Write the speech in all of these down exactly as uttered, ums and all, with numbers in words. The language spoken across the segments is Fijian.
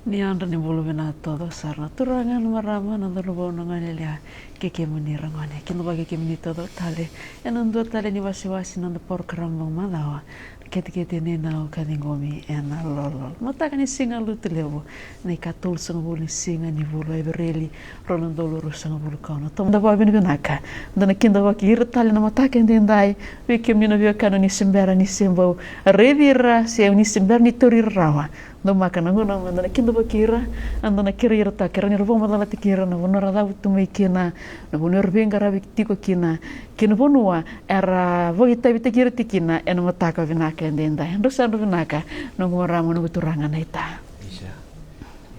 Ni yadra, ni bula vinaka taucoko sara na turaga, na marama, na cauravou, na goneyalewa, kei kemuni ragone. Kidavaki kemuni taucoko tale ena dua tale ni wasewase ni noda porokaramu vakamacawa, Ketekete ni Nau ka ciqomi ena lololo. Mataka ni Siga Lotulevu, na ikatolusagavulu ni siga ni vula o Evereli, rua na udolu ruasagavulu ka ono. Tou mada vakavinavinaka. Da na kidavaki ira tale na mataka edaidai, vei kemuni na veiwekani ni se bera ni se bau raici ira se ni se bera ni tauri ira rawa. Daumaka na gauna oqo da na kidavaki ira, da na kerei ira toka, kerei ni ra vakamacalataki ira na vanua ra cavutu mai kina, na vanua era veiqaravi tiko kina, kei na vanua era vakaitavitaki ira tiko kina ena mataka vinaka edaidai. Drau sa, drau vinaka, noqu marama, noqu turaga naita. Isa.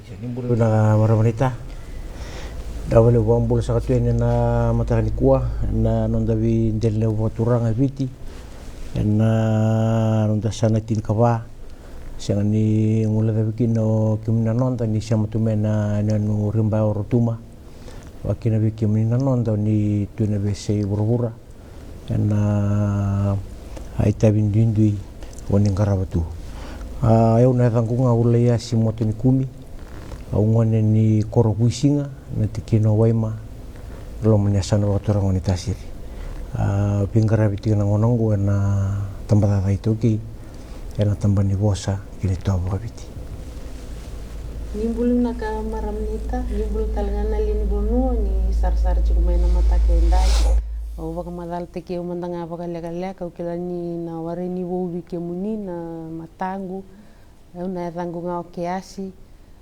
Isa, ni bula vinaka marama naita. Vinaka vakalevu, vakabula saka tu yani ena mataka nikua ena noda veidela levu vakaturaga e Viti, ena noda yasana tinikava. Sega ni guilecavi kina o kemuni na noda ni sema tu mai na yanuyanu Riba e Rotuma. Vakakina vei kemuni na noda ni tu ena veiyasai vuravura, ena itavi duidui o ni qarava tu. A, o au na yacaqu ga o Laiasi Motonikumi, au gone ni koro o Vuisiga, na tikina o Waima, loma ni yasana vakaturaga o Naitasiri. A, veiqaravi tiko na gauna oqo ena tabacakacaka iTaukei, ena tabana ni vosa kei na itovo vakaviti. Ni bula vinaka marama naita, ni bula tale ga na lewe ni vanua ni sarasara tiko mai ena mataka edai. Au vakamacalataki au mada ga vakalekaleka, au kila ni na warai ni vou vei kemuni na mataqu. Au na yacaqu ga o Keasi,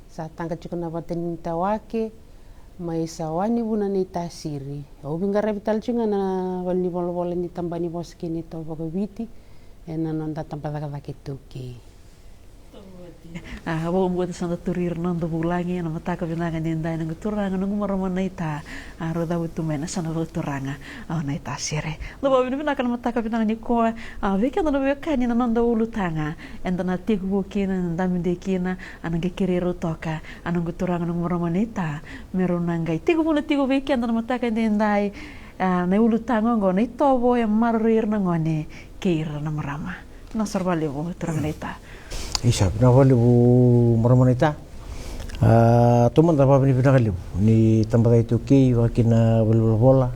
sa taqa tiko na vata ni Tawake, mai Sawa ni Vuna, Naitasiri. Au veiqaravi tale tiko ga na valenivolavola ni tabana ni vosa kei na itovo vakaviti ena noda tabacakacaka iTaukei. A, vakabauta sa da tauri ira na noda vulagi ena mataka vinaka edaidai, noqu turaga, noqu marama naita, a, rau cavutu mai na yasana vakaturaga o Naitasiri. Da vakavinavinaka na mataka vinaka nikua, a, vei keda na veiwekani na noda ulutaga eda na tekivu kina, eda na dabe kina, a, na qai kerei rau toka, a, noqu turaga, noqu marama naita, me rau na qai tekivuna tiko vei keda na mataka edaidai, a, na ulutaga oqo, na itovo e maroroi ira na gone kei ira na marama. Vinaka sara vakalevu turaga naita. Isa, vinaka vakalevu marama naita. A, taumada vakavinavinaka levu ni tabacakacaka iTaukei, vakakina valenivolavola,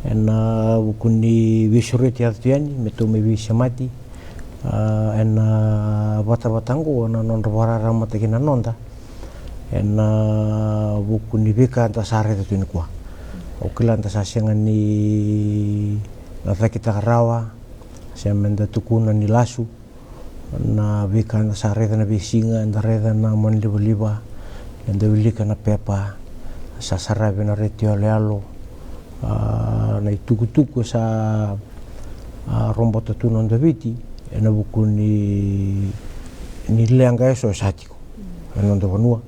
ena vuku ni veisureti e yaco tu yani me tou mai veisemati, a, ena vatavata oqo, na nodra vakararamataki na noda ena vuku ni veika eda sa raica tu nikua. Au kila eda sa sega ni na cakitaka rawa, se meda tukuna ni lasu na veika eda sa raica na veisiga, eda raica na monalivaliva, eda wilika na pepa, sa saravi na retio yaloyalo, a, na itukutuku sa, a, robota tu na noda Viti ena vuku ni, ni leqa eso e sa tiko ena noda vanua.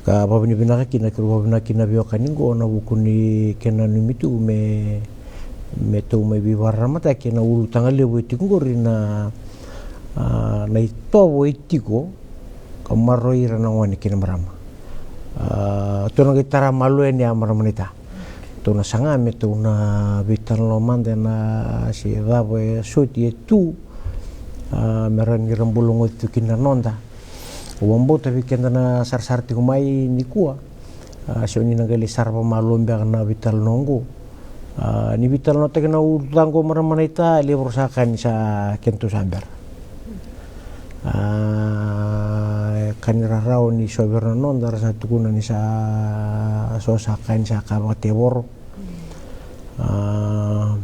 Ka vakavinavinaka kina, keirau vakavinavinaka kina veiwekani oqo ena vuku ni kena nanumi tu me, me tou mai veivakararamataki ena ulutaga levu e tiko oqori, na, a, na itovo e tiko ka maroroi ira na gone kei na marama. A, tou na qai tara malua yani, a, marama naita. Tou na saga me tou na veitalanoa mada ena se cava e soti e tu, a, me rawa ni ra bula oqo tu kina na noda. Au vakabauta vei keda na sarasara tiko mai nikua, a, se o ni na qai lai sara vakamalua beka na veitalanoa oqo. A, ni veitalanoataki na ulutaga oqo marama naita, e levu era sa kaya ni sa kedatou sa bera. A, e ka ni rarawa ni so vei ira na noda era sa tukuna ni sa, so sa kaya ni sa ka vakatevoro. A,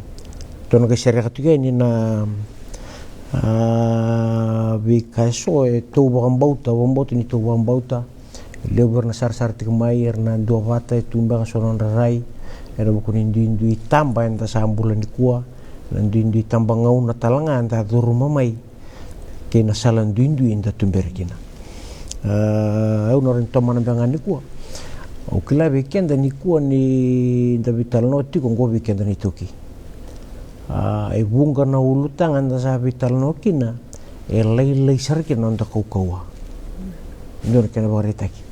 tou na qai sereka tiko yani na, a, veika eso e tou vakabauta, vakabauta ni tou vakabauta. E levu era na sarasara tiko mai, era na duavata, e tu beka so na nodra rai ena vuku ni duidui taba eda sa bula nikua, na duidui taba gauna tale ga eda curuma mai kei na sala duidui eda tuberi kina. A, au na rawa ni tomana beka ga nikua. Au kila vei keda nikua ni da veitalanoa tiko oqo vei keda na iTaukei, a, e vuqa na ulutaga eda sa veitalanoa kina e lailai sara kina na noda kaukauwa. Dua na kena vakaraitaki,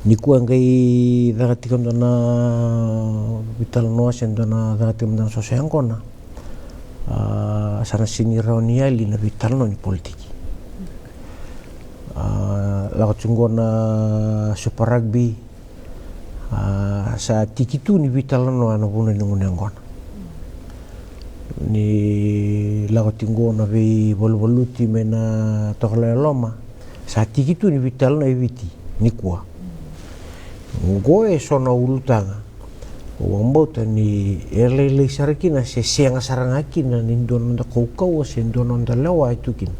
nikua e qai caka tiko e dua na veitalanoa se dua na, caka tiko e dua na soso yaqona, a, sa na sega ni rawa ni yali na veitalanoa ni politiki. A, lako tiko qo na Super Rugby. A, sa tiki tu ni veitalanoa ena vanua ni gunu yaqona. Ni lako tiko qo na veivaluvaluti mai na Tokalau e Loma, sa tiki tu ni veitalanoa e Viti nikua. Qo e so na ulutaga au vakabauta ni e lailai sara kina se sega sara ga kina ni dua na noda kaukauwa se dua na noda lewa e tu kina.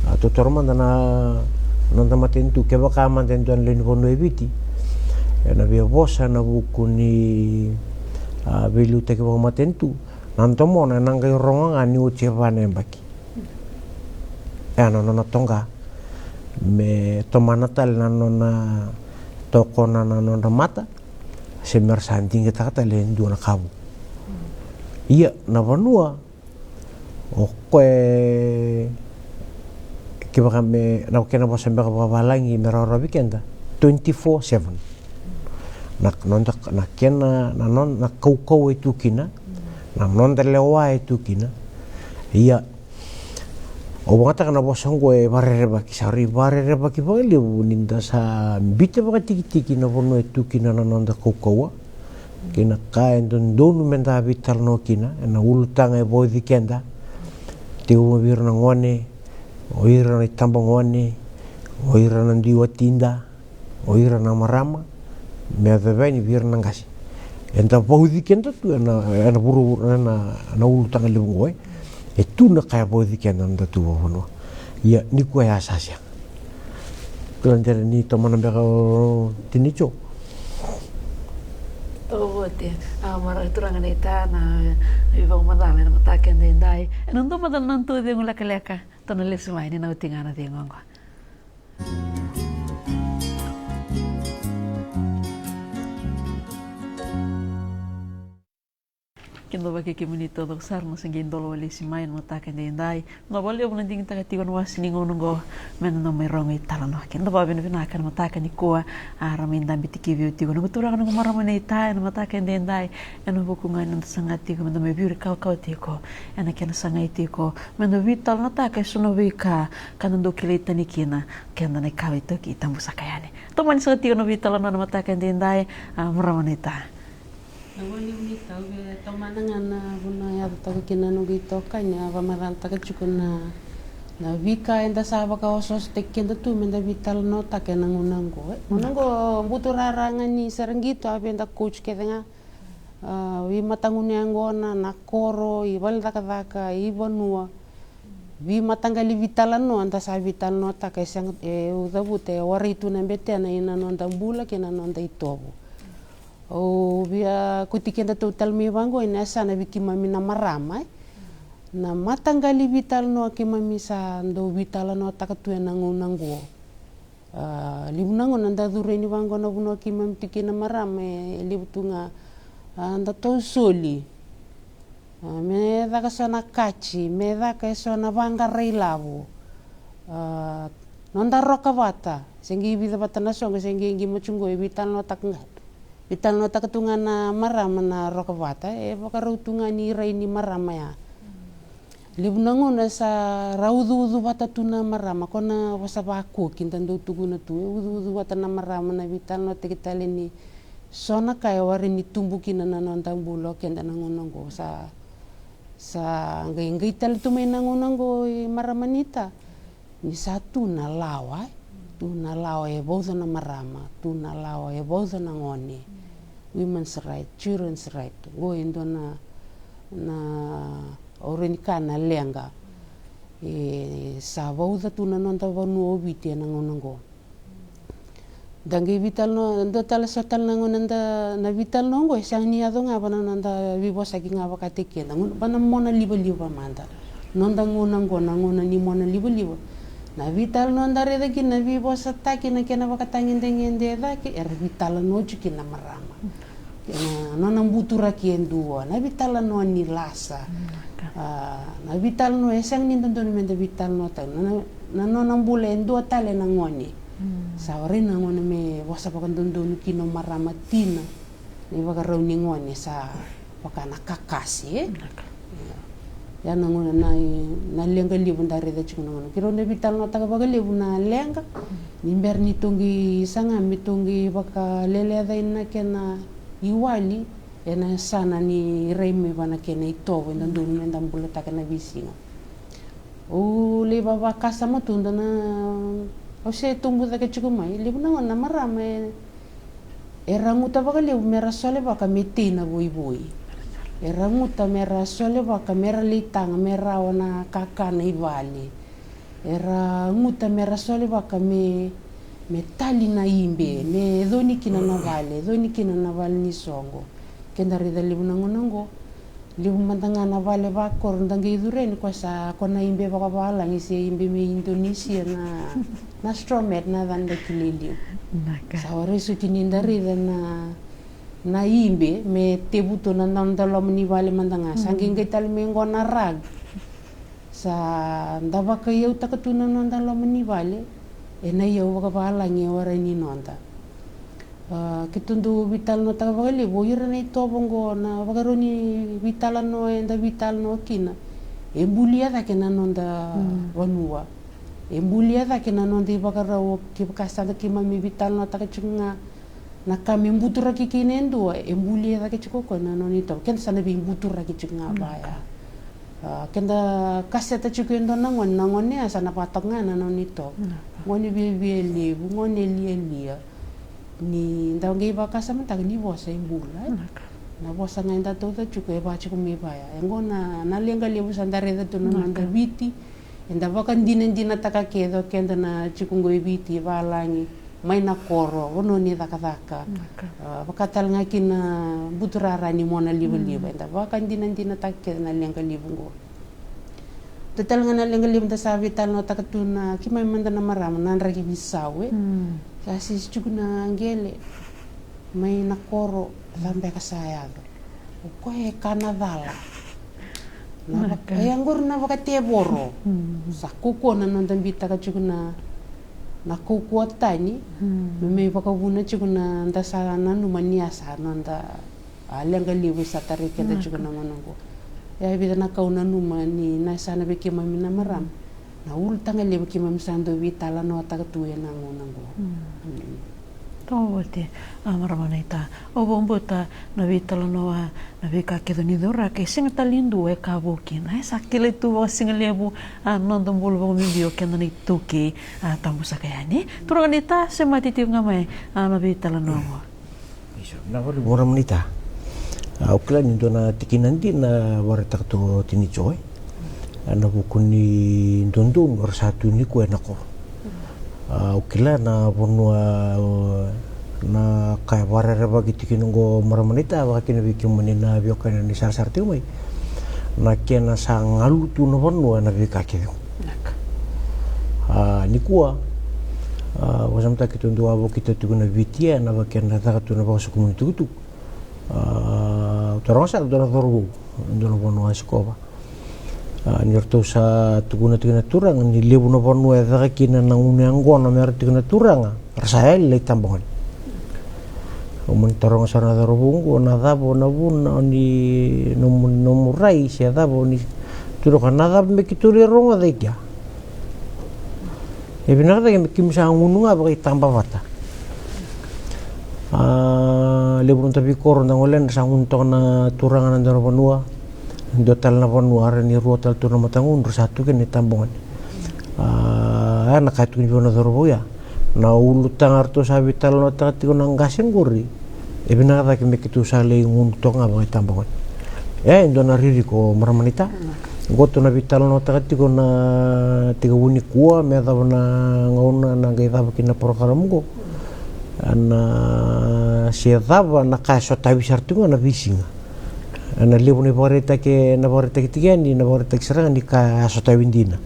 A, totoro mada na noda matanitu, kevaka mada e dua na lewe ni vanua e Viti ena via vosa ena vuku ni, a, veiliutaki vakamatanitu, na domona ena qai rogo ga ni oti e va na yabaki. E na nona toqa me tomana tale na nona tokona na nodra mata, se me ra sa digitaka tale e dua na ka vou. Ia na vanua o koya, kevaka me na kena vosa beka vakavalagi me rawarawa vei keda, twenty-four seven. Na noda, na kena, na noda, na kaukauwa e tu kina, na noda lewa e tu kina. Ia au vakayagataka na vosa oqo e vakarerevaki, sa rui vakarerevaki vakalevu ni da sa biuta vakatikitiki na vanua e tu kina na noda kaukauwa kei na ka e dodonu me da veitalanoa kina ena ulutaga e vauci keda. Tekivu vei ira na gone, o ira na itabagone, o ira na dui watida, o ira na marama, me yacova yani vei ira na qase. Eda vauci keda tu ena, ena vuravura, ena, na ulutaga levu oqo, e, e tu na ka e vauci keda na da tu vakavanua. Ia nikua e a sa sega. Kila dere ni tomana beka o Tinico. Tovote, a, marau turaga na ita na ivakamacala ena mataka edaidai. Ena dua mada na nodatou cegu lekaleka, tou na lesu mai ni na oti ga na cegu oqo. Kidavaki kemuni taucoko sara na sa qai dola walesi mai na mataka edaidai. Na vakalevu na digitaka tiko na wase ni gauna oqo me na mai rogo italanoa. Keda vakavinavinaka ena mataka nikua, a, ra mai dabe tikivi au tiko noqu turaga, noqu marama na ita ena mataka edaidai. Ena vuku ga ni da saga tiko me da mai viri kawakawa tiko ena kena sagai tiko me da veitalanoataka e so na veika ka da dau kilai tani kina keda na ikawa iTaukei, tabu saka yani. Tomani saka tiko na veitalanoa na mataka edaidai, a, marama na ita. Na vua ni vunitau e tomana ga na vanua e yacataka kina na noqu itokani, a vakamacalataka tiko na, na veika eda sa vakaosoosotaki keda tu me da veitalanoataka ena gauna oqo, e. Gauna oqo buturara ga ni sara qito, a vei da coach kece ga. A, veimataqali gauna, na koro, ivalenicakacaka, ivanua. Veimataqali veitalanoa da sa veitalanoataka, e sega, e, au cavuta, e warai tu na betena ina noda bula kei na noda itovo. Au via kauti kedatou tale mai vaqo ena yasana vei keimami na marama, e. Na mataqali veitalanoa keimami sa dau veitalanoataka tu ena gauna oqo. A, levu na gauna da curu yani vaqo na vanua keimami tu kina na marama, e levu tu ga, a, da tou soli. A, me caka so na kaji, me caka e so na vaqara ilavo. A, noda roka vata, se qai vica vata na soqo, se qai qima tiko qo e veitalanoataka ga. Veitalanoataka tu ga na marama na roka vata, e vakarau tu ga ni rai ni marama ya. Levu na gauna sa ra ucuucu vata tu na marama, ko na vosa vakuki da dau tukuna tu, e ucuucu vata na marama na veitalanoataki tale ni so na ka e warai ni tubu kina na noda bula o keda na gauna oqo. Sa, sa qai, qai tale tu mai na gauna oqo i marama ni ta. Ni sa tu na lawa, e. Tu na lawa e vauca na marama, tu na lawa e vauca na gone. Women's right, children's right. Oqo e dua na, na, au rai ni ka na leqa. E sa vauca tu na noda vanua o Viti ena gauna oqo. Da qai veitalanoa, dua tale so tale na gauna da na veitalanoa oqo, e sega ni yaco ga va na noda veivosaki ga vakataki keda. Gauna va na mona livaliva mada. Noda gauna oqo na gauna ni mona livaliva. Na veitalanoa da raica kina na veivosataki, na kena vakatagedegede e cake, era veitalanoa tiko kina na marama. Kei na nona buturaki e dua, na veitalanoa ni lasa. A, na veitalanoa e sega ni dodonu me da veitalanoataka. Na, na, na nona bula e dua tale na gone. Sa warai na gauna me vosa vakadodonu kina o marama tina. Na ivakarau ni gone sa vaka na kakase, e? Ia. Ya na gauna na, na leqa levu da raica tiko na gauna. Keirau na veitalanoataka vakalevu na leqa. Ni bera ni toqi saga me toqi vakaleleca ina kena iwali. Ena yasana ni rai mai vana kena itovo e dodonu me da bulataka na veisiga. Au lai vavakasama tu da na, au se tubu cake tiko mai, levu na gauna na marama e, era guta vakalevu mera solevaka me tei na voivoi. Era guta mera solevaka mera leitaga mera awa na kakana i vale. Era guta mera solevaka me, me tali na ibe, me coni kina na vale, coni kina na vale ni soqo. Keda raica levu na gauna oqo. Levu mada ga na vale vakoro da qai curu yani ko sa ko na ibe vakavalagi se ibe me Indonesia na, na straw mat na yacana da kilai levu. Sa warai soti ni da raica na, na ibe me tevu tu na noda loma ni vale mada ga. Sa qai qai tale mai qo na rug. Sa da vakaiyautaka tu na noda loma ni vale ena iyau vakavalagi e warai ni noda. A, keitou dau veitalanoataka vakalevu o ira na itovo oqo na vakarau ni veitalanoa eda veitalanoa kina. E bulia cake na noda vanua. E bulia cake na noda ivakarau, kevaka sa da keimami veitalanoataka tiko ga na ka me buturaki kina e dua, e bulia cake tiko koya na nona itovo. Keda sa na veibuturaki tiko ga vaya. A, keda kaseta tiko e dua na gone, na gone ya sa na vakatoka ga na nona itovo. Gone viavia levu, gone lialia. Ni da qai vakasamataka ni vosa e bula, e? Na vosa ga eda tauca tiko e vaka tiko mai vaya. E qo na, na leqa levu sa da raica tu na noda Viti. Eda vakadinadinataka kece o keda na tiko qo e Viti, valagi, mai na koro, vanua ni cakacaka. A, vaka tale ga kina buturara ni mona livaliva. Eda vakadinadinataka kece na leqa levu qo. Da tale ga na leqa levu da sa veitalanoataka tu na keimami mada na marama na draki veisau, e. Sa sisi tiko na qele mai na koro, ca beka sa yaco. O koya e ka na cala. Na vaka, e qori na vakatevoro. Sa kaukaua na noda bitaka tiko na, na kaukaua tani. Me mai vakavuna tiko na da sa nanuma ni a sa noda a leqa levu sa tarai keda tiko na gauna oqo. E a vica na ka au nanuma ni na yasana vei keimami na marama. Na ulutaga levu keimami sa dau veitalanoataka tu ena gauna oqo. Toka voti, a, marama naita. Au vakabauta na veitalanoa, na veika kece ni cauraka e sega tale ni dua e ka vou kina. E sa kilai tu vakasigalevu a noda bula vakabibi o keda na iTaukei, a, tabu saka yani. Turaga naita, semati tiko ga mai a na veitalanoa oqo. Io, na vale vou marama naita. Au kila ni dua na tikina dina vakaraitaka tu o Tini Jo, e. Ena vuku ni dodonu era sa tu nikua ena koro. Au kila na vanua, na ka e vakarerevaki tiko kina oqo marama naita, vaka kina vei kemuni na veiwekani ni sarasara tiko mai. Na kena sa galu tu na vanua ena veika kece. A, nikua, a, vakasamataka keitou dau wavokita tiko na Viti ena vaka kena caka tu na vakasokumuni tukutuku. A, au taroga sara dua na cauravou, dua na vanua a sikova. A, ni ratou sa tukuna tiko na turaga ni levu na vanua e caka kina na gunu yaqona me ra tiko na turaga, ra sa yali lai tabagone. Au mani taroga sara na cauravou oqo, na cava na vuna ni nomu, nomu rai se cava ni turuka, na cava me keitou lai rogoca i kea. E vinaka cake me keimami sa gunu ga vakaitabavata. A, levu na noda veikoro da gole, da sa gunu toka na turaga na dua na vanua, dua tale na vanua, ra ni rua tale tu na matagunu, ra sa tu kina na itabagone. A, ya na ka e tukuni vei au na cauravou ya. Na ulutaga ratou sa veitalanoataka tiko na qase qori. E vinaka cake me keitou sa lai gunu toka ga vakaitabagone. E, e dua na ririko marama naita. Qo tou na veitalanoataka tiko na tekivu nikua me yacova na gauna na qai cava kina na porokaramu qo. Na se cava na ka e sotavi sara tiko ga na veisiga. Na levu na ivakaraitaki, na vakaraitaki tiko yani, na vakaraitaki sara ga ni ka e sotavi dina.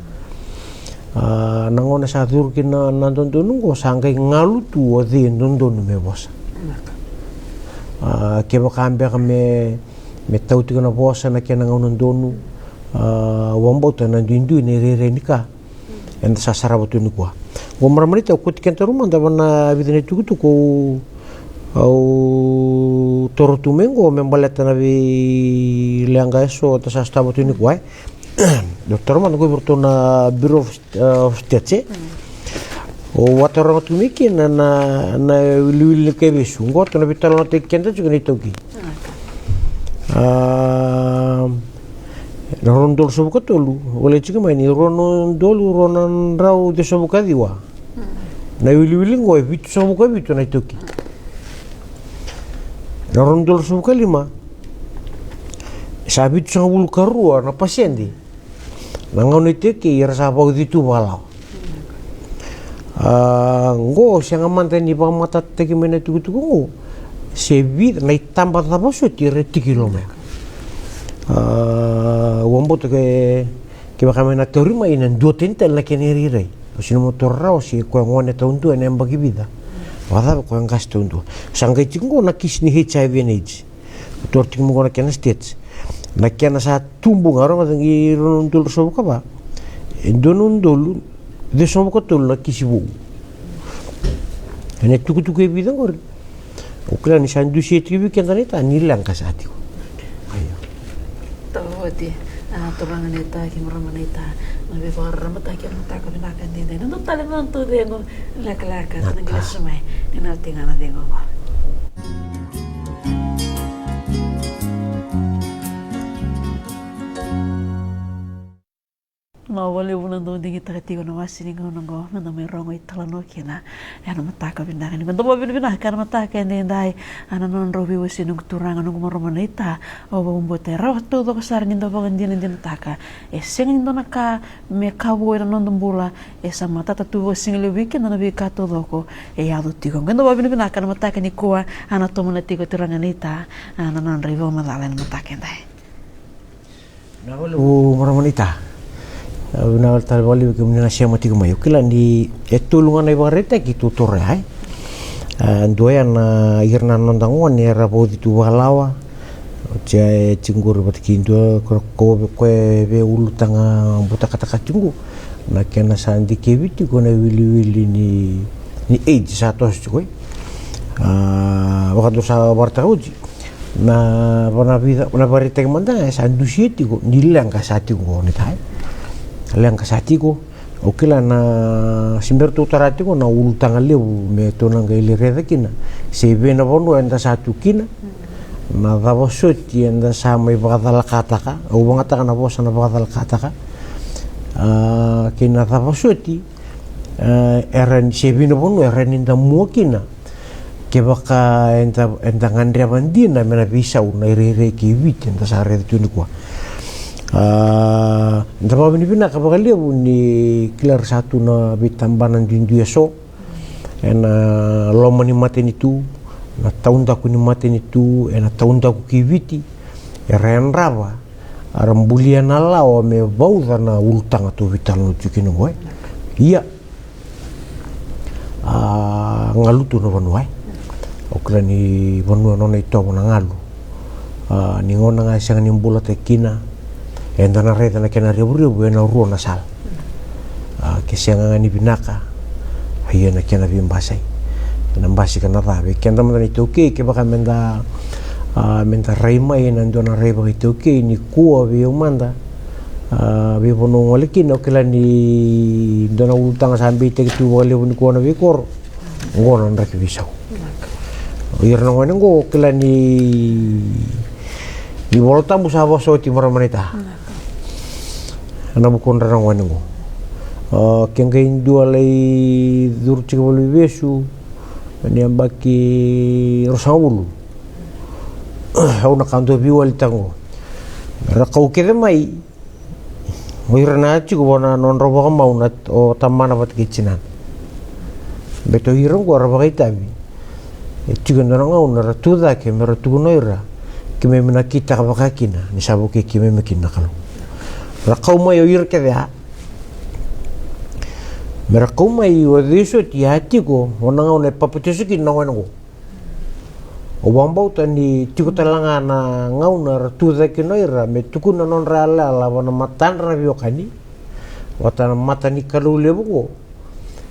A, na gauna sa curu kina na dodonu qo sa qai galu tu o cei e dodonu me vosa. A, kevaka beka me, me tau tiko na vosa na kena gauna donu, a, au vakabauta na duidui na irairai ni ka eda sa sarava tu nikua. Qo marama naita, au kauti kedaru mada vua na vica na itukutuku au, au toro tu mai qo me baleta na veileqa eso da sa sotava tu nikua, e. Dou taura mada qo vei iratou na Bureau of, uh, of Stats, e? Au a taroga tu mai kina na, na wiliwili ni kaivesu. Qo tou na veitalanoataki keda tiko na iTaukei. A, na rua na udolu ruasagavulu ka tolu, volai tiko mai ni rua na udolu rua na drau ciwasagavulu ka ciwa. Na wiliwili qo e vitusagavulu ka vitu na iTaukei. Na rua na udolu ruasagavulu ka lima, sa vitusagavulu ka rua na pasede na gauna iTaukei era sa vauci tu vakalawa. A, qo sega mada ni vakamatatataki mai na tukutuku qo se vica na itaba cava soti era tiki loma ya. A, au vakabauta ke, kevaka me na tauri mai na duatani tale na kena irairai. Au sega ni mo taura rawa se koya gone taudua ena yabaki vica. Vakacava koya qase taudua. Sa qai tiko qo na kisi ni HIV and AIDS. Au taura tiko mai qo na kena stats. Na kena sa tubu ga, rogoca, qai rua na udolu ruasagavulu ka va, e dua na udolu ciwasagavulu ka tolu na kisi vou. Ena itukutuku e vica qori, au kila ni sa dusia tiko vei keda na ita ni leqa sa tiko. Io. Tavoti, a, turaga na ita kei marama na ita, na veivakararamataki ena mataka vinaka edaidai. Na dua tale na noda cegu lekaleka, na qai lesu mai ni na oti ga na cegu qo. Vinaka vakalevu na dau digitaka tiko na wase ni gauna qo me da mai rogo italanoa kina ena mataka vinaka ni, me da vakavinavinaka ena mataka edaidai. A, na nodrau veiwasei noqu turaga, noqu marama na ita, au vakabauta e rawa taucoko sara ni da vakadinadinataka. E sega ni dua na ka me ka vou ena noda bula, e sa matata tu vakasigalevu vei keda na veika taucoko e yaco tiko. Qai da vakavinavinaka ena mataka nikua, a, na tomana tiko turaga na ita, a, na nodra ivakamacala ena mataka edai. Vinaka vakalevu marama na ita. A, vinaka tale vakalevu kemuni na sema tiko mai. Au kila ni e tolu ga na ivakaraitaki tou taura ya, e. A, dua ya na ira na noda gone era vauci tu vakalawa. Oti ya e tiko qori vata kei dua ko, ko, ko e veiulutaga butakataka tiko qo, na kena sa dikevi tiko na wiliwili ni, ni AIDS sa toso tiko, e. A, vakadua sa vakaraitaka oti. Na, na vica, na vakaraitaki mada ga e sa dusia tiko ni leqa sa tiko qo na ita, e. Leqa sa tiko. Au kila na, se bera tou tara tiko na ulutaga levu me tou na qai lai raica kina se vei na vanua eda sa tu kina, na cava soti eda sa mai vakacalakataka, au vakayagataka na vosa na vakacalakataka, a, kei na cava soti, a, era ni, se vei na vanua era ni da mua kina. Kevaka eda, eda gadreva dina me na veisau na irairai kei Viti eda sa raica tu nikua. A, da vakavinavinaka vakalevu ni kila era sa tu na veitabana duidui eso ena loma ni matanitu, na taudaku ni matanitu, ena taudaku kei Viti, era yadrava, era bulia na lawa me vauca na ulutaga tou veitalanoa tiko kina oqo, e. Ia, a, galu tu na vanua, e. Au kila ni vanua nona itovo na galu. A, ni gauna ga e sega ni bulataki kina, eda na raica na kena revurevu ena rua na sala. A, ke sega ga ni vinaka, ia na kena veibasai. Ena basika na ca vei keda mada na iTaukei, kevaka me da, a, me da rai mai ena dua na rai vakaitaukei nikua vei au mada. A, veivanua gole kina, au kila ni dua na ulutaga sa beitaki tu vakalevu nikua na veikoro. Oqo na draki veisau. O ira na gone oqo, au kila ni, ni Vola Tabu sa vosa oti, marama na ita. Ena vukudra na gone oqo. A, ke qai dua lai curu tiko valeniveivesu ena yabaki ruasagavulu. Au na ka dau veiwalitaka oqo. Ra kau kece mai o ira na tiko vua na nodrau vakamau na, o tamana vata kei tinana. Baleta o ira oqo ra vakaitavi. E tiko e dua na gauna ra tu cake me ra tukuna o ira, keimami na kitaka vaka kina ni sa vukei keimami kina na Kalou. Ra kau mai o ira kece ya. Me ra kau mai o cei soti a tiko o na gauna e papitaiso kina na gone oqo. Au vakabauta ni tiko tale ga na gauna ra tu cake kina o ira me tukuna na nodra yalayala vua na matadra na veiwekani, vata na mata ni Kalou levu oqo,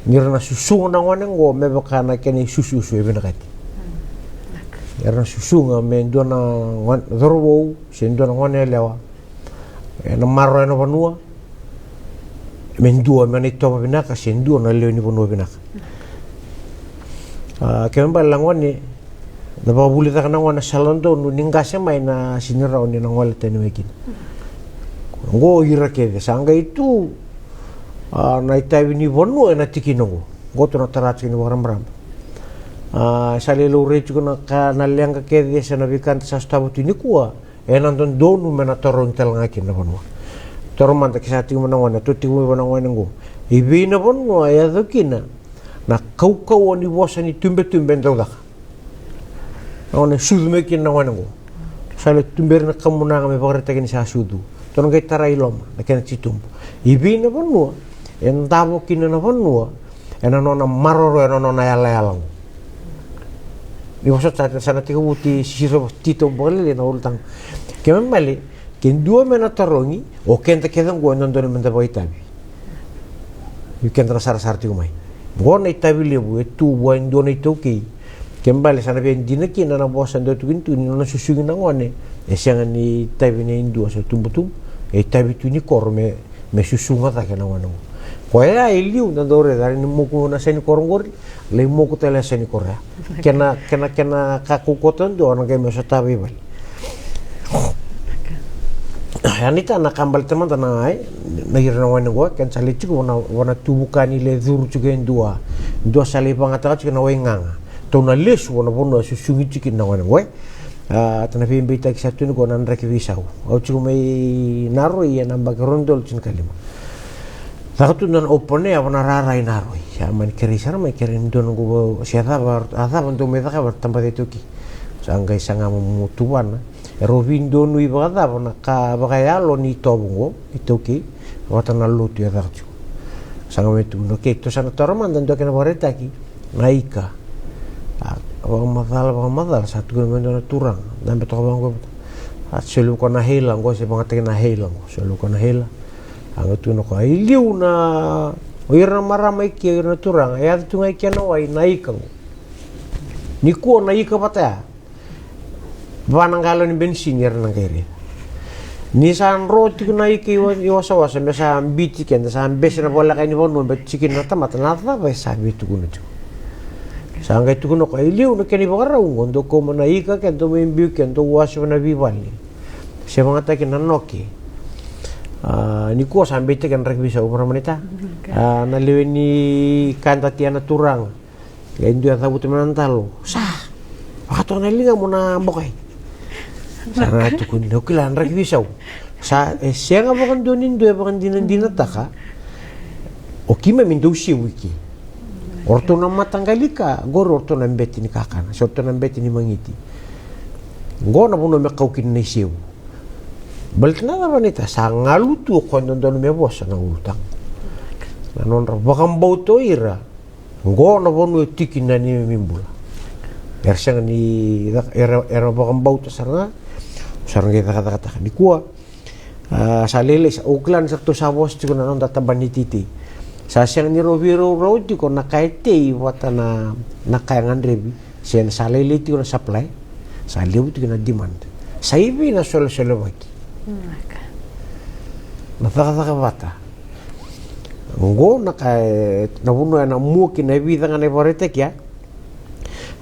ni ra na susuga na gone oqo me vaka na kena isususu e vinakati. Era na susuga me dua na gone, cauravou se dua na gone yalewa. E na maroroya na vanua me dua me na itovo vinaka se dua na lewe ni vanua vinaka. A, kena ibalebale na gone, na vakavuli cake na gone na sala dodonu ni qase mai na sega ni rawa ni na gole tani mai kina. Oqo ira kece sa qai tu, a, na itavi ni vanua e na tikina oqo. Oqo tu na tara tiko ni vakarabaraba. A, sa lai laurai tiko na ka, na leqa kece se na veika eda sa sotava tu nikua. E na dodonu me na tarogi tale ga kina na vanua. Taro mada ke sa tiko mai na gone, tou tiko mai vua na gone oqo. I vei na vanua e yaco kina na kaukauwa ni vosa ni tubetube e dau caka? Na gone e sucu mai kina na gone oqo. Sa lai tuberi na kamunaga me vakaraitaki ni sa sucu. Tou na qai tara i loma na kena titubu. I vei na vanua e davo kina na vanua e na nona maroroya na nona yalayala oqo. Ni vosota sa na tekivu ti sisiro titobu vakalailai na ulutaga. Kena ibalebale ke dua me na tarogi, o keda kece oqo e dodonu me da vakaitavi. Ia keda na sarasara tiko mai. Oqo na itavi levu e tu vua e dua na iTaukei. Kena ibalebale sa na via dina kina na vosa e dau tukuni tu ni nona susugi na gone e sega ni itavi nei dua se tubutubu, e itavi tu ni koro me me susuga cake na gone oqo. Koya e liu da dau raica, era ni moku na yasa ni koro oqori, lai moku tale na yasa ni koro ya. Kena, kena, kena ka kaukauwa duadua na qai mai sotava i vale. Ya ni ta na ka baleta mada na, e, na ira na gone oqo, kena sa lai tiko vua na, vua na tuvuka ni lai curu tiko e dua, dua sa lai vagataka tiko na waigaga. Tou na lesu vua na vanua e susugi tiko kina na gone oqo, e. A, ta na veibeitaki sa tu ni ko na draki veisau. Au tiko mai Naroi ena yabaki rua na udolu tinikalima. Caka tu na open air vua na rara i Naroi. Sa mani kerei sara mai, kerei ni dua na qo se cava, a cava dou mai cakava na tabacakacaka iTaukei. Sa qai saga mo tuvana. E rau veidonui vakacava na ka vakayalo ni itovo oqo iTaukei vata na lotu e caka tiko. Saga mai tukuna, okay, tou sa na taura mada dua kena vakaraitaki. Na ika. A, vakamacala, vakamacala, sa tukuna mai dua na turaga. Dabe toka vaqo. A, soli vaqo na heila, qo se vagataki na heila, qo. Soli vaqo na heila. A, qai tukuna o koya, i liu na, o ira na marama i ke, o ira na turaga, e yaco tu ga i ke na wai, na ika qo. Nikua na ika vata ya. Va na galoni benisini era na qai raica. Ni sa dro tiko na ika i wa-, i wasawasa, me sa biuti keda, sa bese na voleka ni vanua, me tikina na tamata, na cava e sa veitukuna tiko. Sa qai tukuna o koya, i liu na kena ivakarau oqo, dou kauma na ika ke dou mai biu ke dou wase vei na veivale. Se vagataki na noke. A, nikua sa beitaki na draki veisau, marama naita. A, na lewe ni ka dati ya na turaga. Qai dua e cavuta mai na dalo. Sa vakatoka na ligamu na bokai. Sa na tukuni, au kila na draki veisau. Sa, e sega vakadua ni dua e vakadinadinataka. O keimami dau sevu i ke. O ratou na mataqali ka, qori o ratou na bete ni kakana, se o ratou na bete ni magiti. Qo na vanua me kau kina na isevu. Baleta na cava naita, sa galu tu o koya dodonu me vosa na ulutaga. Na nodra vakabauta o ira. Qo na vanua e tiki na neimami bula. Era sega ni caka, era, era vakabauta sara ga, sa ra qai cakacakataka. Nikua, a, sa lailai, sa, au kila ni sa ratou sa vosa tiko na noda tabana ni teitei. Sa sega ni rau veiraurau tiko na ka e tei vata na, na ka e gadrevi. Se na sa lailai tiko na supply, sa levu tiko na demand. Sa i vei na solesolevaki? Na cakacaka vata. Oqo na ka e, na vanua ena mua kina e vica ga na ivakaraitaki ya.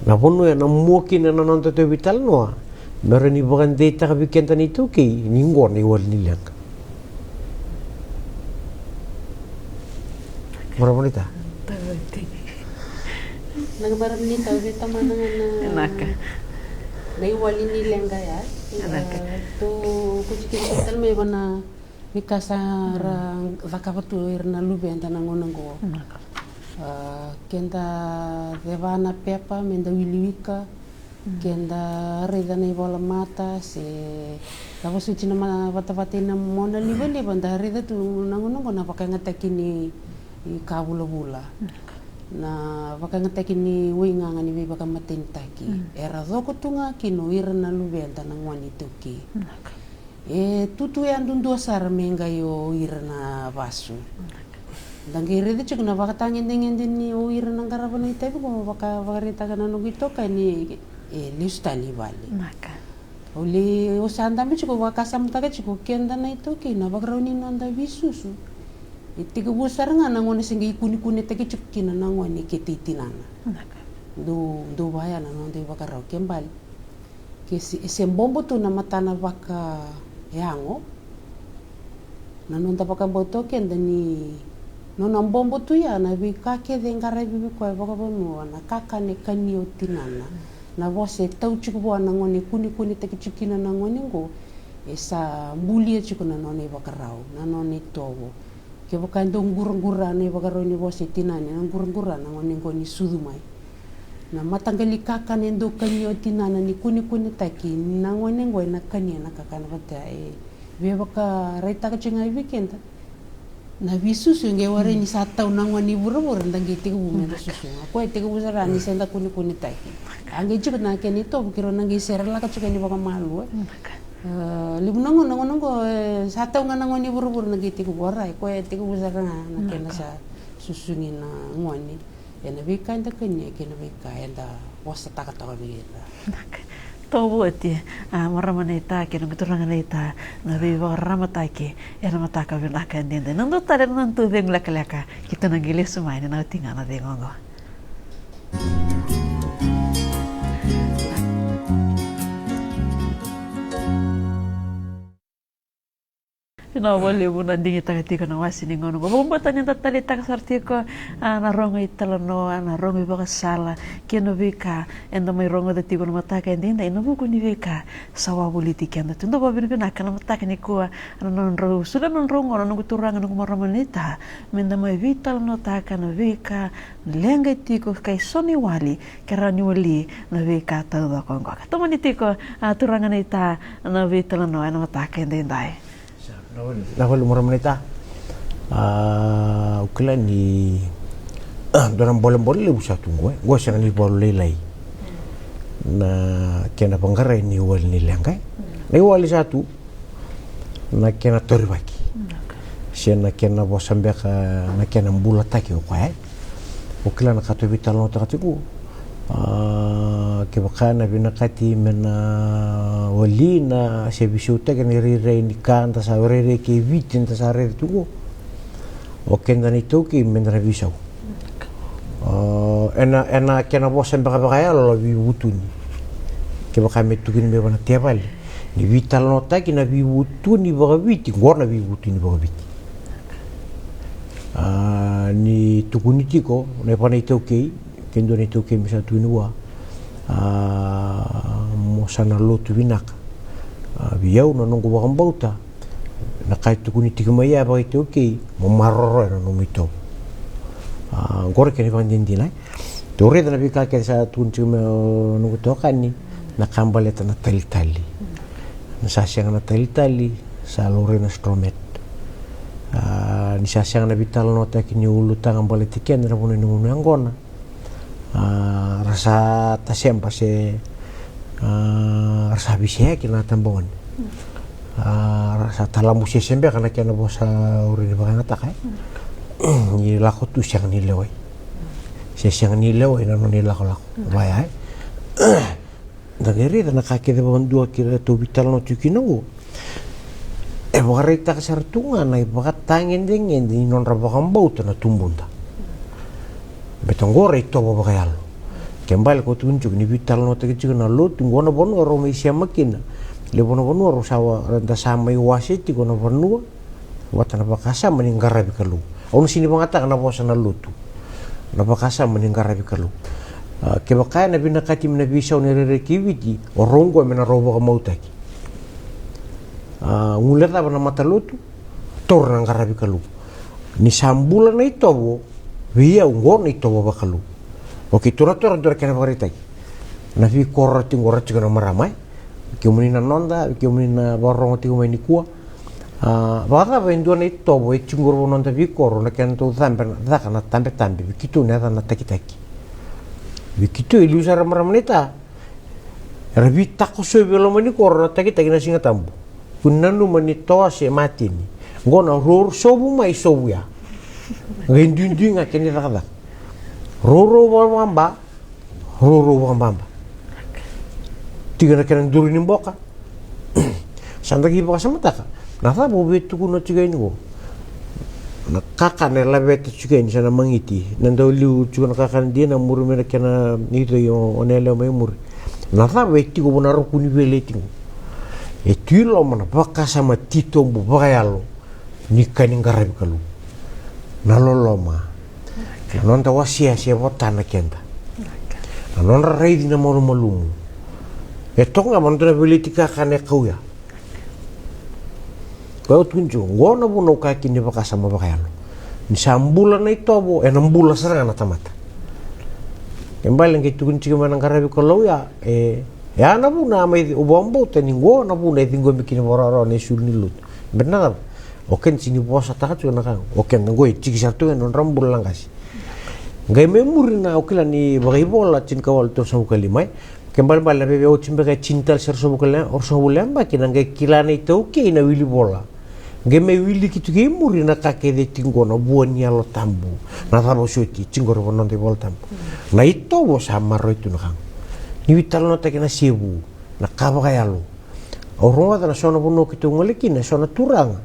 Na vanua ena mua kina na noda tauvi talanoa. Me rawa ni vakadeitaka vei keda na iTaukei ni qo na iwali ni leqa. Marama naita. Na ka marama naita, vei tamana ga na, na iwali ni leqa ya. Tou kuti kina tale mai vua na veika sa ra cakava tu ira na luveda na gauna oqo. A, keda ceva na pepa me da wiliwika, keda raica na ivolamata se cava soti na ma-, vatavata ina monalivaliva, da raica tu na gauna oqo na vakayagataki ni ka vulavula. Na vakayagataki ni waigaga ni veivakamatenitaki. Era coko tu ga kina o ira na luveda na gone iTaukei. E tutu yadudua sara me qai o ira na vasu. Da qai raica tiko na vakatagedegede ni o ira na qarava na itavi qo, vaka, vakaraitaka na noqu itokani, e lesu tale i vale. Au lei, au sa dabe tiko, vakasamataka tiko keda na iTaukei, na vakarau ni noda veisusu. E tekivu sara ga na gauna se qai kunekunetaki tiko kina na gone kei tinana. Dou, dou vaya na noda ivakarau ke bale. Ke se, se bobo tu na matana vakayago. Na noda vakabauta o keda ni nona bobo tu ya na veika kece e qaravi vei koya vakavanua, na kakana e kania o tinana. Na vosa e tau tiko vua na gone, kunekunetaki tiko kina na gone oqo, e sa bulia tiko na nona ivakarau, na nona itovo. Kevaka e dau quraqura na ivakarau ni vosa i tinana, na quraqura na gone oqo ni sucu mai. Na mataqali kakana e dau kania o tinana ni kunekunetaki, na gone oqo ena kania na kakana vata ya. E veivakaraitaka tiko ga vei keda na veisusu e qai warai ni sa tau na gone i vuravura da qai tekivu meda susu ga. Koya e tekivu sara ni se da kunekunetaki. A qai tiko na kena itovo, keirau na qai serelaka tiko yani vakamalua. A, levu na gauna, na gauna oqo, e, sa tau ga na gone i vuravura na qai tekivu, warai, koya e tekivu sara ga na kena sa susugi na gone. Ena veika eda kania kei na veika eda vosataka toka vei ira. Toka vou oti, a, marama naita kei na noqu turaga naita, na veivakararamataki ena mataka vinaka edaidai. Na dua tale na noda tou cegu lekaleka, keitou na qai lesu mai ni na oti ga na cegu oqo. Vinaka vakalevu na digitaka tiko na wase ni gauna oqo. Vakabauta ni da taleitaka sara tiko, a, na rogo italanoa, na rogo ivakasala kei na veika eda mai rogoca tiko na mataka edaidai, na vuku ni veika sa wavoliti keda tu. Dou vakavinavinaka na mataka nikua, na nodrau solia na nodrau gauna na noqu turaga, noqu marama naita, meda mai veitalanoataka na veika leqa e tiko, ka e so na iwali ke rawa ni wali na veika taucoko oqo. Ka tomani tiko, a, turaga naita, na veitalanoa ena mataka edaidai. Sa, na vale, na vale marama naita. A, au kila ni, a, dua na bolebole levu sa tu qo, e. Qo sega ni valu lailai. Na kena vaqarai na iwali ni leqa, e. Na iwali sa tu, na kena taurivaki. Se na kena vosa beka, na kena bulataki o koya, e. O kila na ka tou veitalanoataka tiko. A, kevaka na vinakati me na wali na se veisautaki na irairai ni ka da sa rairai kei Viti da sa rairai tu qo. O keda na iTaukei meda na veisau. A, ena, ena kena vosa beka vakayalo, veivutuni. Kevaka me tukuni mai vua na tevali ni veitalanoataki na veivutuni vakaviti, qo na veivutuni vakaviti. A, ni tukuni tiko na ivakana iTaukei, ke dua na iTaukei me sa tukuni vua, a, mo sa na lotu vinaka. A, vei au na noqu vakabauta, na ka e tukuni tiko mai ya vakaitaukei, mo maroroya na nomu itovo. A, qori kena ivakadinadina, e. Tou raica na veika kece sa tukuni tiko mai o noqu itokani, na ka baleta na talitali. Na sa sega na talitali, sa laurai na Stromet. A, ni sa sega na veitalanoataki ni ulutaga baleti keda na vanua ni gunu yaqona. A, ra sa taseba se, a, ra sa veiseyaki na tabagone. A, ra sa talabu sese beka na kena vosa, ori ni vakayagataka, e. Ni lako tu sega ni lewai. Se sega ni lewai na nona ilakolako. Vaya, e. Da qai raica na ka kece vakadua kei ra tou veitalanoa tiko kina oqo. E vakaraitaka sara tu ga na ivakatagedegede ni nodra vakabauta na tubuda. Baleta qo ra itovo vakayalo. Ke bale ko tukuni tiko ni veitalanoataki tiko na lotu, qo na vanua rau mai sema kina. Levu na vanua rau sa wa-, da sa mai wase tiko na vanua. Vata na vakasama ni qaravi Kalou. Au na sega ni vakayagataka na vosa na lotu. Na vakasama ni qaravi Kalou. A, kevaka ena vinakati me na veisau na irairai kei Viti, o rau oqo me na rau vakamautaki. A, guilecava na matalotu, taura na qaravi Kalou. Ni sa bula na itovo, vei au oqo na itovo vakalou. Okei, tou na taura e dua na kena vakaraitaki. Na veikoro ra tiko qo, ra tiko na marama, e. Kemuni na noda, kemuni na vakarorogo tiko mai nikua. A, vakacava e dua na itovo e tiko qori vua noda veikoro, na kena dau cabe, caka na tabetabe, vei keitou na yacana na takitaki. Vei keitou e liu sara, marama naita, era veitakosovi e loma ni koro na takitaki na Siga Tabu. Kua ni nanuma ni toa se mateni. Qo na roro sovu mai, sovu ya. Qai duidui ga kena icakacaka. Rourou vakavakaba, rourou vakababa. Tiko na kena duru ni boka, Sa da qai vakasamataka na cava au via tukuna tiko yani qo. Na kakana e laveta tiko yani sa na magiti, na dau liu tiko na kakana dina, muri mai na kena itoi o, o na yalewa mai muri. Na cava e tiko vua na ruku ni veiletigi qo? E tu i loma na vakasama titobu vakayalo ni ka ni qaravi Kalou. Na loloma. Na noda wasea se vota na keda. Na nodra raici na malumalumu. E toka ga vua na dua na veiletigi kakana e kau ya. Koya au tukuni tiko, qo na vuna au kaya kina ni vakasama vakayalo. Ni sa bula na itovo, ena bula sara ga na tamata. E bale qai tukuni tiko mai na qaravi Kalou ya, e, e a na vuna a mai, au vakabauta ni qo na vuna e ciqomi kina vakarawarawa na isulu ni lotu. Baleta na cava? O keda sega ni vosataka tiko na ka qo. O keda qo e tiki sara tu ga ena nodra bula na qase. Qai mai muri na, o kila ni Vakaivola tinikawalu tolusagavulu ka lima, e? Ke balebale na veve oti beka e tini tale se ruasagavulu ka lima, ruasagavulu na yabaki na qai kila na iTaukei na wili vola. Qai mai wiliki tu kei muri na ka kece tiko qo na vua ni Yalo Tabu. Na cava soti tiko qori vua na noda iVola Tabu. Na itovo sa maroroi tu na ka qo. Ni veitalanoataki na sevu, na ka vakayalo. Au rogoca na so na vanua keitou gole kina, e so na turaga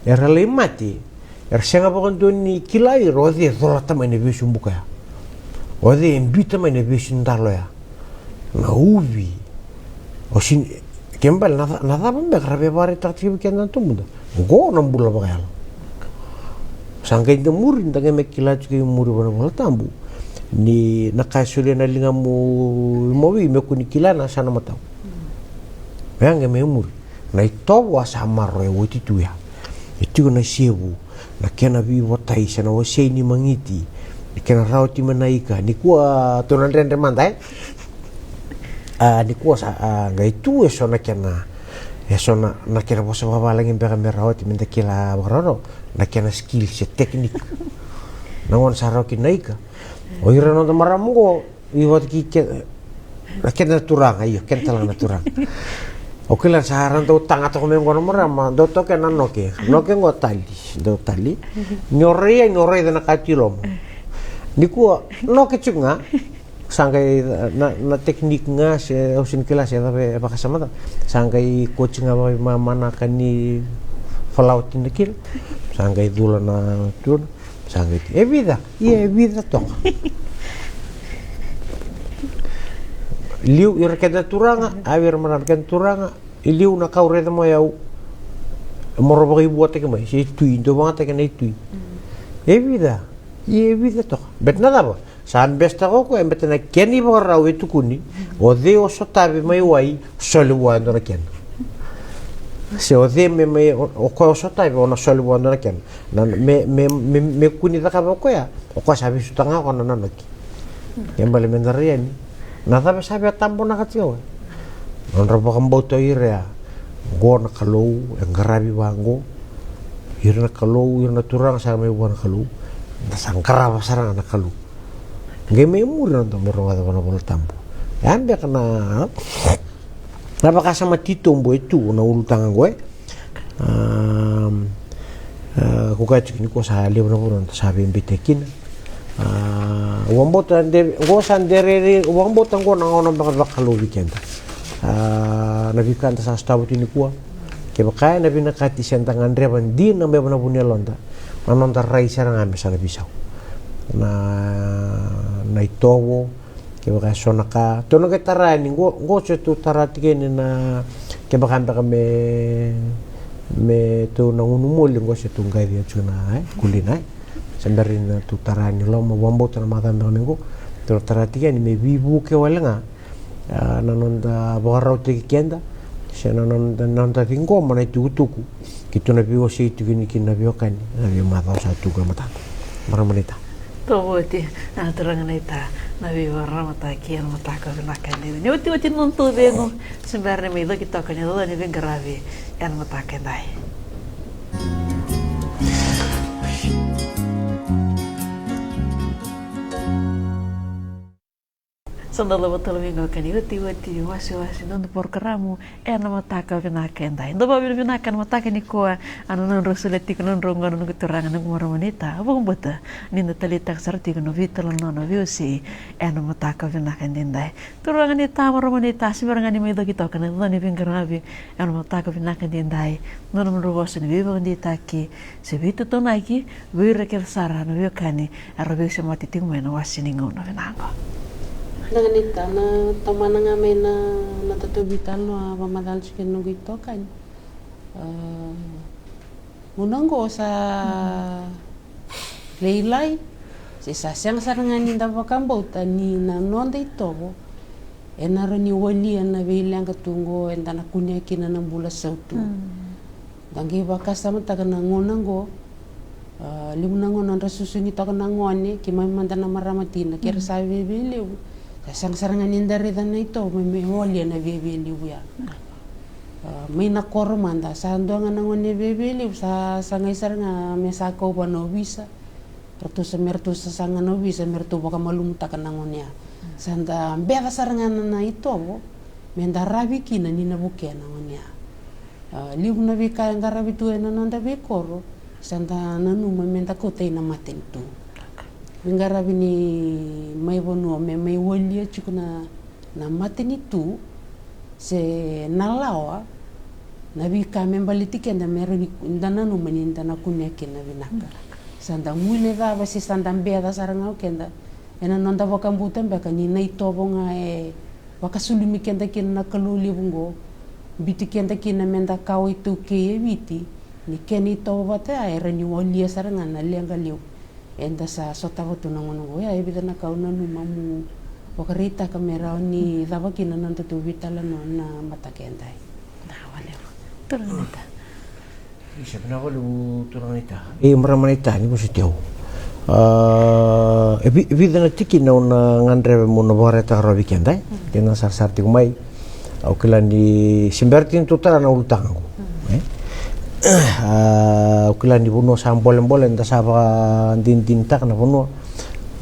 era lai mate, era sega vakadua ni kila ira o cei e colata mai na vesu buka ya. O cei e biuta mai na vesu dalo ya. Na uvi. O sini, ke bale na ca-, na cava beka ra via vakaraitaka tiko vei keda na tubuda. Qo na bula vakayalo. Sa qai da muri, da qai mai kila tiko i muri vua na iVola Tabu. Ni na ka e solia na ligamu imawi, me kua ni kila na yasana matau. Ya qai mai muri. Na itovo a sa maroroya oti tu ya. E tiko na sevu, na kena veivotai se na wasei ni magiti, na kena rawati mai na ika. Nikua tou na dredre mada, e? A, nikua sa, a, qai tu e so na kena, e so na, na kena vosa vakavalagi beka me rawati me da kila vakaroro, na kena skill se technique. Na gauna sa rawa kina na ika. O ira na noda marama qo, i vata kei ke, na keda na turaga, io, keda tale ga na turaga. O kila sa ra dau taga toka mai qo na marama, dau toka na noke. Noke qo tali, dau tali. Ni o rai, ni o raica na ka tu i loma. Nikua, noke tiko ga. Sa qai, na, na technique ga, se, au sini kila se cava e vakasamataka. Sa qai koci ga vakaimamanaka ni falawa tiko na kila. Sa qai cula na tuna. Sa qai, e vica, ia e vica toka. Liu, ira keda na turaga, a vei ira marama keda na turaga, i liu na ka au raica mai au. Mo ra vakaivuataki mai, se itui, dau vagataki na itui. E vica, ia e vica toka. Baleta na cava? Sa besetaka o koya, e baleta na kena ivakarau e tukuni, o cei o sotavi mai wai, soli vua e dua na kena. Se o cei me, me, o, o koya o sotavi, o na soli vua e dua na kena. Na, me, me, me, me kua ni cakava o koya, o koya sa veisotaka ga o koya na nanoki. Ke bale me da rai yani. Na cava sa via tabonaka tiko? Nodra vakabauta o ira ya. Qo na Kalou, e qaravi vaqo. Ira na Kalou, ira na turaga sa mai vua na Kalou. Da sa qarava sara ga na Kalou. Qai mai muri na noda mai rogoca vua na iVola Tabu. Ya beka na, na vakasama titobu e tu na ulutaga qo, e. Am, a, ko kaya tiko ni ko sa levu na vanua da sa veibeitaki kina. A, au vakabauta de, qo sa dere, au vakabauta qo na gauna beka vakalouvi keda. A, na veika da sa sotava tu nikua. Kevaka e na vinakati se da gadreva dina mai vua na vu ni yaloda, na noda rai sara ga me sa na veisau. Na, na itovo, kevaka e so na ka tou na qai tara yani, qo, qo se tou tara tiko yani na, kevaka beka me, me tou na gunu moli, qo se tou qai via tiko na, e, kulina, e. Se bera ni na tou tara yani loma, au vakabauta na macawa beka me qo, tou na tara tiko yani me veivuke wale ga. A, na noda vakarautaki keda, se na noda, na noda ciqoma na itukutuku keitou na veiwasei tiko kina na veiwekani, na veimacawa sa tu qo e matada. Marama naita. Tovo oti, a, turaga naita, na veivakararamataki ena mataka vinaka edaidai. Ni otioti na noda taucegu, se bera ni mai coki toka na icoco ni veiqaravi ena mataka edai. Dou lava tale mai qo ka ni otioti wasewase noda porokaramu ena mataka vinaka edai. Dou vakavinavinaka ena mataka nikua, a na nodrau solia tiko na nodrau gauna noqu turaga, noqu marama naita. Au vakabauta ni da taleitaka sara tiko na veitalanoa, na veiwasei ena mataka vinaka edaidai. Turaga naita, marama naita, se bera ga ni mai coki toka na cava ni veiqaravi ena mataka vinaka edaidai. Na nomudrau vosa ni veivakadeitaki se veitotonaki vei ira kece sara na veiwekani era veisemati tiko mai na wase ni gauna vinaka. Daga ni ta na tomana ga mai na, na tatou veitalanoa, vakamacala tiko kina noqu itokani. A, gauna oqo sa lailai, se sa sega sara ga ni da vakabauta ni na noda itovo ena rawa ni walia na veileqa tu oqo eda na kunea kina na bula sautu. Da qai vakasamataka na gauna oqo, a, levu na gauna nodra susugi toka na gone, keimami mada na marama tina, ke ra sa viavia levu, sa sega sara ga ni da raica na itovo me, me walia na viavia levu ya. A, mai na koro mada, sa dua ga na gone viavia levu, sa, sa qai sara ga me sa kau vua na ovisa. Ratou sa, me ratou sa saga na ovisa me ratou vakamalumutaka na gone ya. Sa da beca sara ga na, na itovo me da ravi kina ni na vukea na gone ya. A, levu na veika e qaravi tu ena noda veikoro, sa da nanuma me da kauta ina matanitu. Veiqaravi ni mai vanua me mai walia tiko na, na matanitu se na lawa, na veika me baleti keda me rawa ni da nanuma ni da na kunea kina vinaka. Sa da guilecava se sa da beca sara ga o keda ena noda vakabauta beka ni na itovo ga e vakasulumi keda kina na Kalou levu oqo, biuti keda kina me da kawa iTaukei e Viti, ni kena itovo vata ya e rawa ni walia sara ga na leqa levu eda sa sotava tu na gauna oqo. Ya e vica na ka au nanuma meu vakaraitaka me rawa ni cava kina na nodatou veitalanoa na mataka edai. Na wale. Turaga naita. Isa, vinaka vakalevu turaga naita. E, marama naita, ni vosoti au. A, e vi-, vica na tikina au na gadreva meu na vakaraitaka rawa vei keda, e? Keda na sarasara tiko mai. Au kila ni se bera tiko ni tou tara na ulutaga qo. E? A, au kila ni vanua sa bolebole, da sa vakadinadinataka na vanua.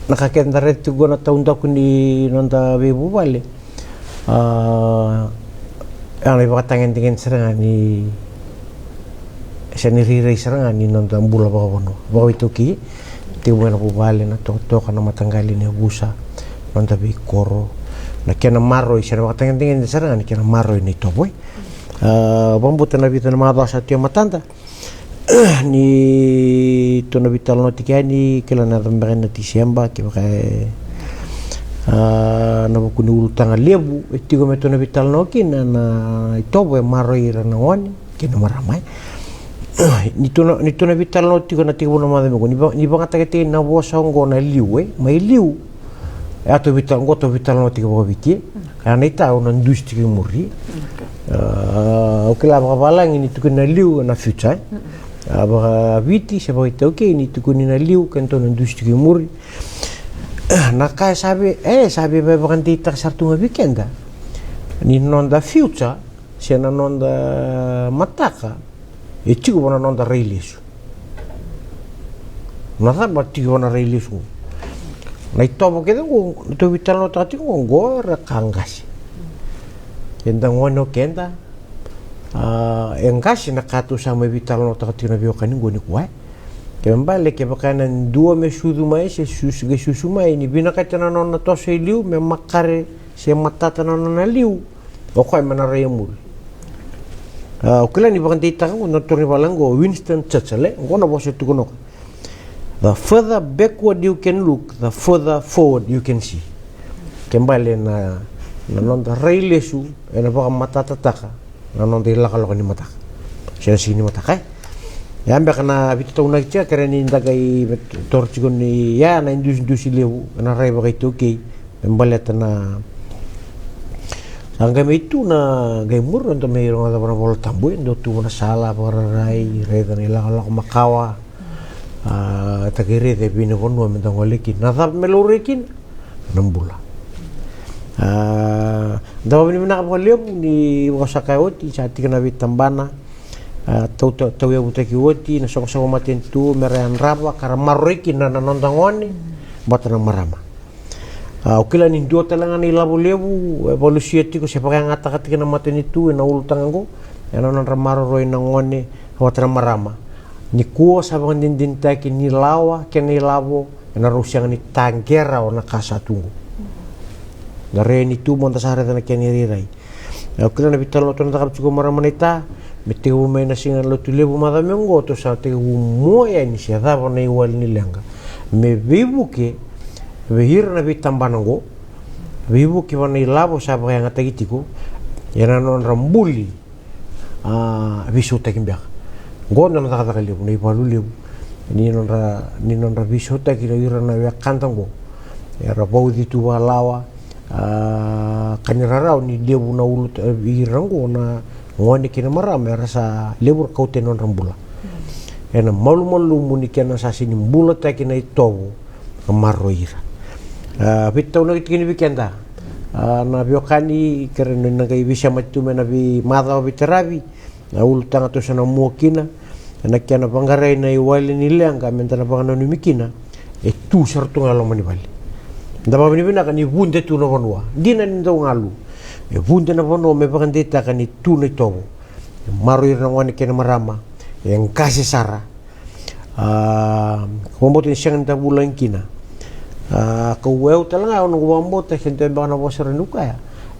Na ka keda raica tiko na taudaku ni noda veivuvale. A, e na ivakatagedegede sara ga ni, se ni rairai sara ga ni noda bula vakavanua, vakaitaukei. Tiko mai na vuvale, na tokatoka, na mataqali, na yavusa, noda veikoro, na kena maroroi, se na vakatagedegede sara ga ni kena maroroi na itovo. A, vakabauta na vica na macawa sa tu e matada ni tou na veitalanoa tiko yani, kila na yaco beka na Tiseba, kevaka e, a, na vuku ni ulutaga levu e tiko me tou na veitalanoa kina na itovo e maroroi ira na gone kei na marama, e. Ni tou na, ni tou na veitalanoa tiko na tekivu na macawa mai qo, ni va-, ni vakayagataki na vosa oqo na liu, e, mai liu. E a tou veitalanoa, qo tou veitalanoa tiko vakaviti, e. A, naita au na dusi tiko i muri. A, au kila vakavalagi ni tukuni na liu na future, e. A, vakaviti se vakaitaukei ni tukuni na liu, keitou na dusi tiko i muri. Na ka e sa vei, e, sa vei vakadeitaka sara tu ga vei keda ni noda future se na noda mataka e tiko vua na noda rai lesu. Na cava tiko vua na rai lesu? Na itovo kece qo, na tou veitalanoataka tiko qo, qo era ka qase. Eda gone o keda, a, e qase na ka tou sa mai veitalanoataka tiko na veiwekani qo nikua, e. Kena ibalebale, kevaka e na dua me sucu mai, se susu, qai susu mai, ni vinakata na nona toso i liu, me makare, se matata na nona liu, o koya me na rai e muri. A, au kila ni vakadeitaka qo na turaga ni valenibula qo, Winston Churchill, e, qo na vosa e tukuna o koya. The further backward you can look, the further forward you can see. Kena ibalebale na, na noda rai lesu, e na vakamatatataka na noda ilakolako ni mataka. Se na siga ni mataka, e. Ia beka na veitataunaki tiko, kerea ni da qai toro tiko ni, ia na idusidusi levu, na rai vakaitaukei, me baleta na, sa qai mai tu na qai muri, dou mai rogoca vua na iVolatabu, e, dou tu vua na sala, vakararai, raica na ilakolako makawa, a, ta qai raica e vei na vanua me da gole kina. Na cava me laurai kina? Na bula. A, da vakavinavinaka vakalevu ni vakasaka oti, sa tiko na veitabana, a, tau, tau, tauyavutaki oti, na soqosoqo matanitu, me ra yadrava, ka ra maroroi kina na noda gone, vata na marama. Au kila ni dua tale ga na ilavo levu e valusia tiko se vakayagataka tiko na matanitu ena ulutaga oqo, ena nodra maroroi na gone vata na marama. Nikua sa vakadinadinataki ni lawa kei na ilavo ena rau sega ni taqea rawa na ka sa tu oqo. Da rai ni tu mada sa raica na kena irairai. Au kila na veitalanoa tou na cakava tiko marama naita, me tekivu mai na siga na Lotulevu macawa mai oqo tou sa tekivu mua yani se cava na iwali ni leqa me veivuke vei ira na veitabana oqo, veivuke vei na ilavo sa vakayagataki tiko ena nodra buli. A veisautaki beka. Oqo dua na cakacaka levu, na ivalu levu ni nodra, ni nodra veisautaki ira na wekada oqo era vauci tu vakalawa. A ka ni rarawa ni levu na ulu, ira oqo na gone kei na marama era sa levu ra kauta e nodra bula. Ena malumalumu ni kena sa sega ni bulataki na itovo ka maroroi ira. A veitaunaki tiko ni vei keda, a na veiwekani kere ni na qai veisemati tu mai na veimacawa veitaravi. Na ulutaga tou sa na mua kina ena kena vaqarai na iwali ni leqa me da na vakananumi kina. E tu sara tu ga e loma ni vale. Da vakavinavinaka ni vude tu na vanua, dina ni dau galu. E vude na vanua me vakadeitaka ni tu na itovo. E maroroi ira na gone kei na marama. E qase sara. A, kau vakabauta ni sega ni da vulagi kina. A, kau, au tale ga au noqu vakabauta se dua beka na vosa rawa niu kaya,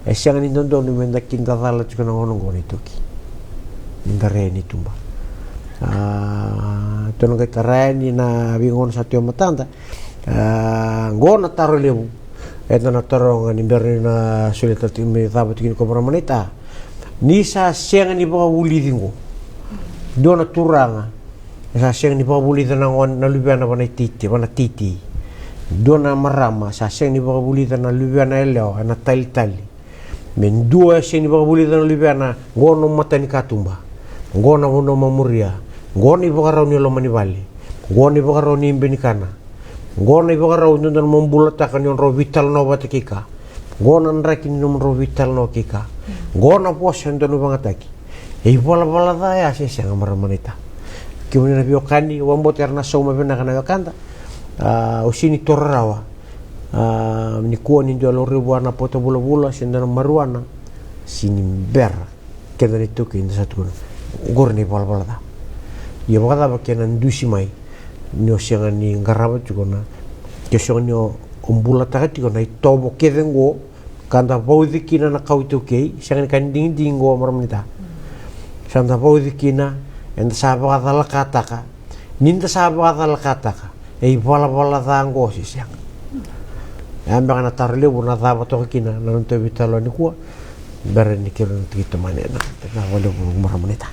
e sega ni dodonu me da kidacala tiko na gauna oqo na iTaukei. Ni da rai ni tuba. A, tou na qai tara yani na veigauna sa tu e matada. A, oqo na taro levu eda na taroga ni bera ni na solia tale tiko me cava tiko ni ko marama naita. Ni sa sega ni vakavulici oqo dua na turaga, e sa sega ni vakavulica na gone, na luvena vana iteitei, vana teitei. Dua na marama sa sega ni vakavulica na luvena yalewa ena talitali. Me dua e sega ni vakavulica na luvena, oqo na mata ni katuba, oqo na vanua mamuria, oqo na ivakarau ni loma ni vale, oqo na ivakarau ni ibe ni kana. Oqo na ivakarau e dodonu mo bulataka ni o drau veitalanoa vata kei ka. Oqo na draki ni nomudrau veitalanoa kei ka. Oqo na vosa e dodonu vagataki. E ivalavala ca ya se sega marama naita. Kemuni na veiwekani, au vakabauta era na sauma vinaka na wekada. A, au sega ni toro rawa. A, nikua ni dua laurai vua na pota vulavula se dua na marijuana, sega ni bera. Keda na iTaukei da sa tukuna oqori na ivalavala ca. Ia vakacava ke na dusi mai ni o sega ni qarava tiko na, ke o sega ni o bulataka tiko na itovo kece oqo ka da vauci kina na kawa iTaukei, sega ni ka ni digidigi oqo marama naita. Sa da vauci kina, eda sa vakacalakataka. Ni da sa vakacalakataka, e ivalavala ca oqo se sega? Ya beka na taro levu, na cava toka kina na noda veitalanoa nikua. Bera ni keirau na tiki tomani ena, na valevu marama naita.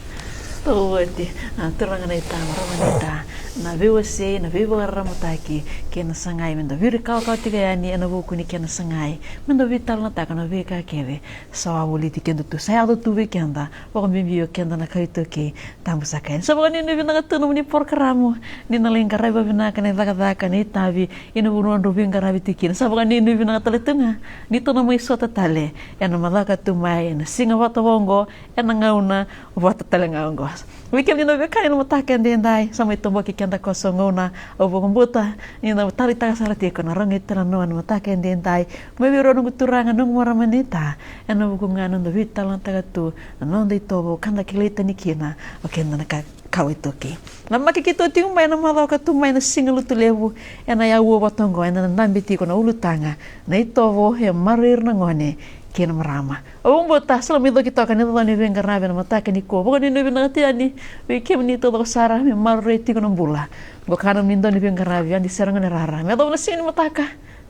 Tau oti, a, turaga naita, marama naita. Na veiwasei, na veivakararamataki kei na sagai me da virikawakawa tiko yani ena vuku ni kena sagai me da veitalanoataka na veika kece sa wavoliti keda tu, sa yaco tu vei keda, vakabibi o keda na kawa iTaukei. Tabu saka yani. Sa vakanuinui vinaka tu nomuni porokaramu, ni na lai qaravi vakavinaka na icakacaka, na itavi ena vanua drau veiqaravi tiko kina. Sa vakanuinui vinaka tale tu ga ni tou na mai sota tale ena macawa ka tu mai, ena siga vata vaqo, ena gauna vata tale ga oqo. Vei kemuni na veiwekani, ena mataka edaidai sa mai toboki keda koso gauna. Au vakabauta ni na taleitaka sara tiko na rogo italanoa ena mataka edaidai mai vei rau noqu turaga, noqu marama naita, ena vuku ga na noda veitalanoataka tu na noda itovo ka da kilai tani kina o keda na ka, kawa iTaukei. Na maki keitou tiko mai ena macawa ka tu mai, na Siga Lotulevu, ena aua vata oqo ena dabe tiko na ulutaga, na itovo e maroroi ira na gone kei na marama. Au vakabauta sa na mai coki toka na icacau ni veiqaravi ena mataka nikua. Vakanuinui vinaka tu yani vei kemuni taucoko sara me maroroi tiko na bula. Oqo ka nomuni dau ni veiqaravi, Adi Sera Gonerara, me yacova na siga ni mataka.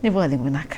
Ni vakacegu vinaka.